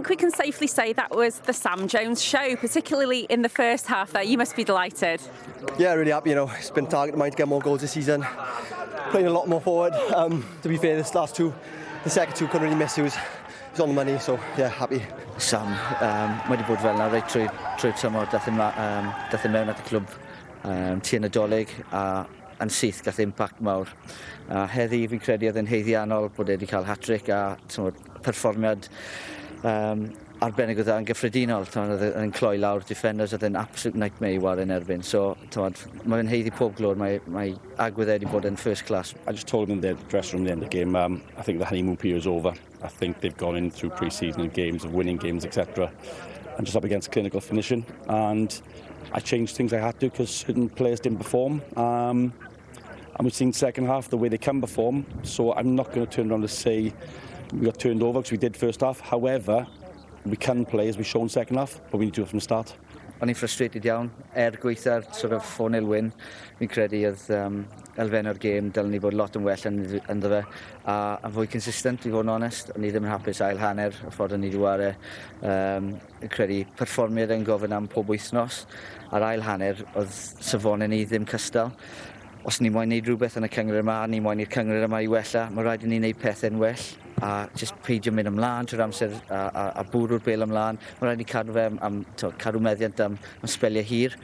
think we can safely say that was the Sam Jones show, particularly in the first half there. You must be delighted. Yeah, really happy. It's been a target of mine to get more goals this season. Playing a lot more forward. To be fair, this last two, the second two couldn't really miss. It was on the money, so yeah, happy. Sam, mae wedi bod fel yna reit trwy tymor, dath e mewn at y clwb tua Nadolig a yn syth gath impact mawr. A heddi fi'n credu oedd yn haeddiannol bod e wedi cael hat-trick a t'mod, perfformiad arbennig o dda yn gyffredinol. T'mod, oedd e'n cloi lawr defenders, oedd e'n absolute nightmare i ware yn erbyn. So, t'mod, mae'n haeddu pob glod, mae agwedd e wedi bod yn first class. I just told them in the dressing room at the end of the game, I think the honeymoon period is over. I think they've gone in through pre-season and games of winning games, etc. And just up against clinical finishing. And I changed things I had to because certain players didn't perform. And we've seen second half the way they can perform. So I'm not going to turn around and say we got turned over because we did first half. However, we can play as we've shown second half, but we need to do it from the start. O'n i'n frustrated iawn, er gweitha'r sort of 4-0 win. Fi'n credu oedd elfen o'r gêm dylen ni fod lot yn well ynddo fe a fwy consistent, i fod yn onest. O'n i ddim yn hapus ail hanner, y ffordd o'n i wedi ware. Fi'n credu perfformiad yn gofyn am pob wythnos. A'r ail hanner, oedd safonau ni ddim cystal. Os ni moyn neud rhywbeth yn y cynghrair yma, a ni moyn i'r cynghrair yma i wella, mae rhaid i ni wneud pethau'n well a just peidio mynd ymlaen trwy'r amser a bwrw'r bêl ymlaen. Mae rhaid i ni cadw fe am to, cadw meddiant am sbeliau hir.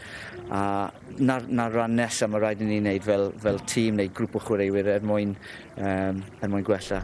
A 'na ran nesaf mae rhaid i ni wneud fel tîm neu grŵp o chwaraewyr er mwyn gwella.